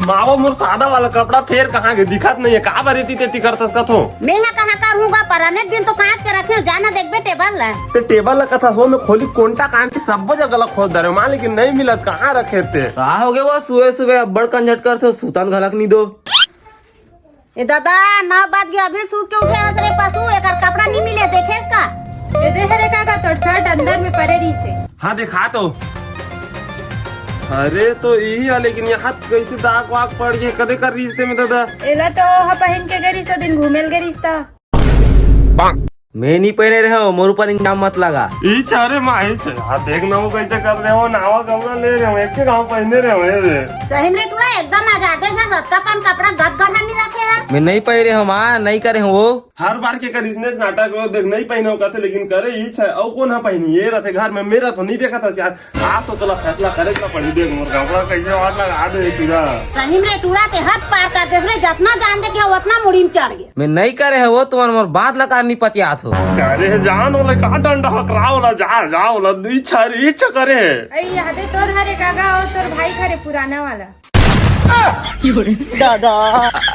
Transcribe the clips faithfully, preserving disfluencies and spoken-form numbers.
माँ वो मोर सादा वाला कपड़ा फेर कहाँ गे? दिखत नहीं है, का बर एती तेती करथस कथो? मैं हा कहाँ करहूँ गा, पर अनेक दिन तो कांच के रखे हूँ, जाना देखबे टेबल ला। ते टेबल ला कथस वो, मैं खोली कोंटा कांच के सब्बो जगह ला खोद डरे माँ, लेकिन नहीं मिलत, कहाँ रखे ते? का होगे वो, सुबह सुबह अब्बड़ कंझट करथो, सुतन घलक नी दो। ए दादा, नौ बज गया, अभी सूत के उठे हस रे पशु, एकर कपड़ा नहीं मिले, देखेस का? ए दे रे काका, तोर शर्ट अंदर में परे रहिसे। हाँ, देखा तो। अरे, तो यही है, लेकिन यहाँ कैसे दाग वाग पड़ गए, कदे कर रिहिस ते में दादा? एला तो ओहा पहन के गे रिहिस, ओ दिन घूमेल गे रिहिस त। मैं नहीं पहने रहे हो, मोर ऊपर इल्जाम मत लगा। ई चारे माही से, हाँ, देख ना वो कैसे कर रहे हो, नावा कपड़ा ले रहे हो, एक के गाँव पहने रहे हो, ये दे। सही में रे टूरा, एकदम आजादे से सस्ता पान कपड़ा गद गढ़ा नहीं रखे है। मैं नहीं पहने हो माँ, नहीं करे हो वो। हर बार के करिस ने नाटक रो, देख नहीं पहने हो कहते, लेकिन करे ही छे। अउ कौन हा पहनी? ये रथे घर में, मेरा तो नहीं देखा था यार। आज तो तोला फैसला करे ला पड़ी, देख मोर कपड़ा कैसे वाट लगा दे पूरा। सही में रे टूरा, ते हद पार कर देस रे, जतना जान दे के उतना मुड़ी में चढ़ गया। मैं नहीं करे है वो, तुमन मोर बात ला का नहीं पतियात हो। करे है जान वाला का डंडा हकरा वाला, जा, जा वाला, इच्छा रे, इच्छा करे है। अरे यादे तोर हरे काका, ओ तोर भाई हरे पुराना वाला। दादा।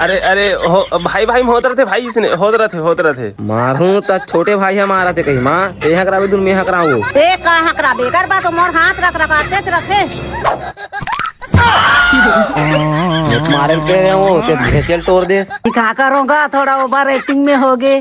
अरे, अरे, हो, भाई, भाई में होत रथे, भाई, इसने होत रथे, होत रथे। मारहूं त छोटे भाई ह मारथे कहीं माँ, ए हकराबे दुन में हकराऊं। ए का हकराबे? एकर बा तो मोर हाथ रख रख आते रखे। एक मारे के रहे हो, ते भेचल तोड़ देस। का करूंगा, थोड़ा ओवर एक्टिंग में हो गे।